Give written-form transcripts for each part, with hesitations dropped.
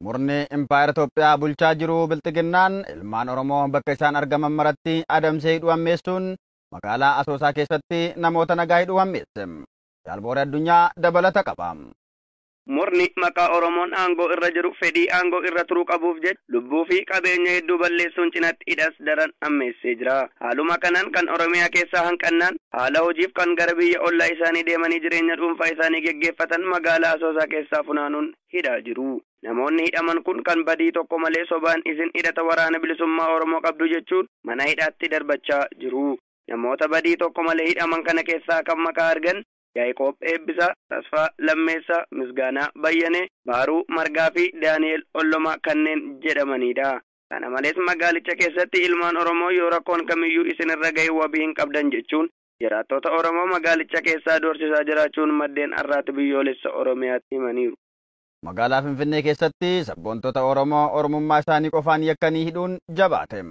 Murni Impaayera Itoophiyaa bulchaa jiru Bilxiginnaan ilmaan Oromoo bakka isaan argaman maratti adamsee hidhuu hammeessuun magaalaa Asoosaa keessatti namoota nagaa hidhuu hammeesse. Jaalbooree Addunyaa dabalata qaba. Murni maqaa Oromoon aangoo irra jiru fedhii aangoo irra turuu qabuuf jecha lubbuu fi qabeenya hedduu balleessuun cinatti hidhas daran ammeessee jira. Haaluma kanaan kan Oromiyaa keessaa hanqannaan haala hojiif kan gara biyya ollaa isaanii deemanii jireenya dhuunfaa isaanii geggeeffatan magaalaa Asoosaa keessaa funaanuun hidhaa jiru. Namoonni hidhaman kun kan badii tokko malee sobaan isin hidhata waraana bilisummaa Oromoo qabdu jechuun mana hidhaatti darbachaa jiru. Namoota badii tokko malee hidhaman kana keessaa kan maqaa argan Yaaqoob Eebbisaa, Tasfaa Lammeessaa, Misgaanaa Bayyanee, Baaruu Margaa fi Daani'el Ollomaa kanneen jedhamanidha. Kana malees magaalicha keessatti ilmaan Oromoo yoo rakkoon kamiyyuu isinirra ga'e wabii hin qabdan jechuun jiraattota Oromoo magaalicha keessaa doorsisaa jiraachuun maddeen Arraata Biyyoolessa Oromiyaatti himaniiru. Magaalaa Finfinnee keessatti sabboontota Oromoo Oromummaa isaanii qofaan yakkanii hidhuun jabaate.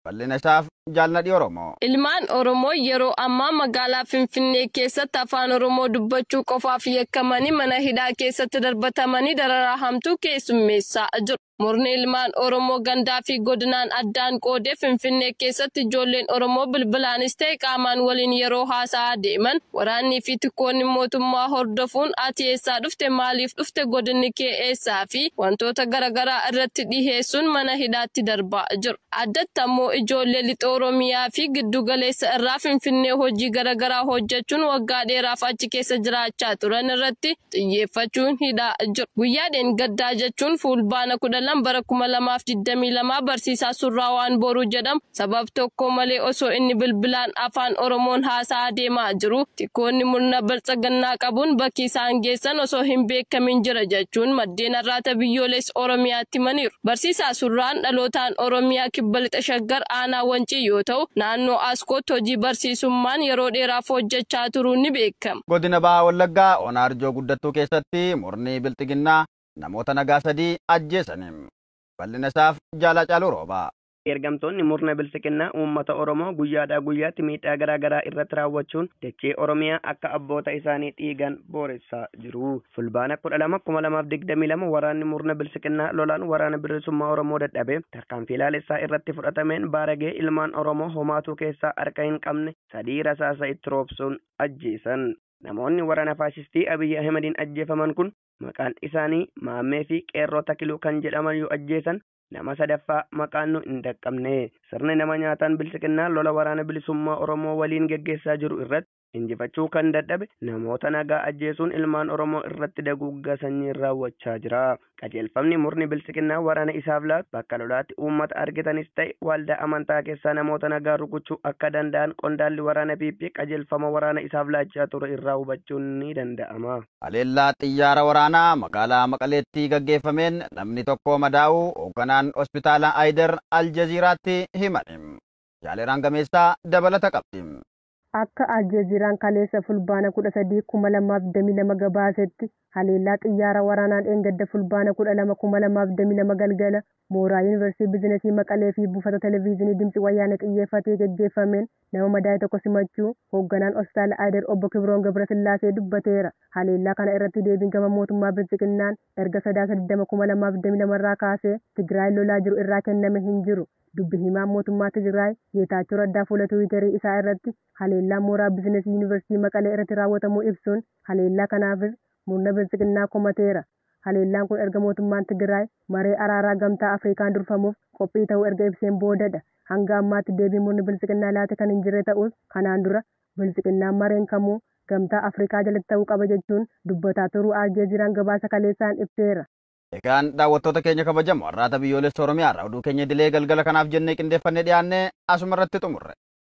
Bal'ina isaaf Jaalladhi Oromoo. Ilmaan Oromoo yeroo ammaa magaalaa Finfinnee keessatti afaan Oromoo dubbachuu qofaaf yakkamanii mana hidhaa keessatti darbatamanii dararaa hamtuu keessummeessaa jiru. Murni ilmaan Oromoo gandaa fi godinaan addaan qoodee Finfinnee keessatti ijoolleen Oromoo bilbilaanis ta'e qaamaan waliin yeroo haasa'aa deeman waraannii fi tikoonni mootummaa hordofuun ati eessaa dhufte, maaliif dhufte, godinni kee eessaa fi wantoota garaagaraa irratti dhiheessuun mana hidhaatti darbaa jiru. Addatti ammoo ijoollee lixa Oromiyaa fi giddu galeessa irraa Finfinnee hojii garaagaraa hojjechuun waggaa dheeraaf achi keessa jiraachaa turan irratti xiyyeeffachuun hidhaa jiru. Guyyaa dheengaddaa jechuun Fulbaana 12 bara 2022 barsiisaa Surraa Boruu jedhamu sabab tokko malee osoo inni bilbilaan afaan Oromoon haasa'aa deemaa jiru tikoonni murna biltsiginnaa qabuun bakki isaan geessan osoo hin beekamin jira jechuun maddeen Arraata Biyyoolessa Oromiyaatti himaniiru. Barsiisaa Surraan dhalootaan Oromiyaa Kibba Lixa Shaggar aanaa Wancii yoo ta'u naannoo Askootti hojii barsiisummaan yeroo dheeraaf hojjechaa turuun ni beekama. Godina Bahaa Wallaggaa Ona Arjoo Guddattuu keessatti murni Bilxiginnaa namoota nagaa 3 ajjeesani. Bal'ina isaaf Jaalaa Caaluu Roobaa. Ergamtoonni murna bilxiginnaa uummata Oromoo guyyaadhaa guyyaatti miidhaa garaa garaa irratti raawwachuun dachee Oromiyaa akka abboota isaanii dhiigan booressaa jiru. Fulbaana 12 2022 waraanni murna bilxiginnaa lolaan waraana bilisummaa Oromoo dadhabe tarkaanfii laalessaa irratti fudhatameen baaragee ilmaan Oromoo homaatuu keessaa harka hin qabne 3 rasaasa itti roobsuun ajjeesan. Namoonni waraana faashistii Abiyyi Ahimadiin ajjeefaman kun maqaan isaanii Maammee fi Qeerroo Takiluu kan jedhaman yoo ajjeesan nama sadaffaa maqaan nu hin dhaqqabne. Sirni nama nyaataan bilxiginnaa lola waraana bilisummaa Oromoo waliin geggeessaa jiru irratti injifachuu kan dadhabe namoota nagaa ajjeesuun ilmaan Oromoo irratti daguuggaa sanyii raawwachaa jira. Qajeelfamni murni bilxiginnaa waraana isaaf laatu bakka lolaatti uummata argitanis ta'e waldaa amantaa keessaa namoota nagaa rukuchuu akka danda'an qondaalli waraana PP qajeelfama waraana isaaf laachaa ture irraa hubachuun ni danda'ama. Haleellaa xiyyaara waraanaa magaalaa Maqaleetti gaggeeffameen namni tokko madaa'uu hoogganaan hospitaala Ayider Aljaziiraatti himani. Jaaleeraan Gameessaa dabalata qabdi. Akka Aljaziiraan kaleessa Fulbaana 13 2022 gabaasetti haleellaa xiyyaara waraanaan dheengadda Fulbaana 12 2022 galgala mooraa Yuunivarsiitii Bizinesii Maqalee fi buufata televezyiinii Dimtsi Wayyaanee xiyyeeffatee gaggeeffameen nama madaa'e tokko simachuu hoogganaan hospitaala Ayider obbo Kibroon Gabrasillaasee dubbateera. Haleellaa kana irratti deebiin gama mootummaa Bilxiginnaan erga Sadaasa 20 2022 irraa kaasee Tigraay lolaa jiru irraa kenname hin jiru. Dubbi himaan mootummaa Tigraay Geetaachoo Raddaa fuula Tiwiiterii isaa irratti haleellaa mooraa Bizinesii Yuunivarsiitii Maqalee irratti raawwatamuu ibsuun haleellaa kanaafis murna Bilxiginnaa komateera. Haleellaan kun erga mootummaan Tigraay maree araaraa gamtaa Afrikaan durfamuuf qophii ta'uu erga ibseen boodadha. Hanga ammaatti deebiin murni Bilxiginnaa laate kan hin jirre ta'us kanaan dura Bilxiginnaan mareen kamuu gamtaa Afrikaa jalatti ta'uu qaba jechuun dubbataa turuu Aljaziiraan gabaasa kaleessaan ibseera. Egaan daawwattoota keenya kabajamoo Arraata Biyyoolessa Oromiyaa irraa oduu keenya idilee galgala kanaaf jennee qindeeffannee dhiyaanne asuma irratti xumurre.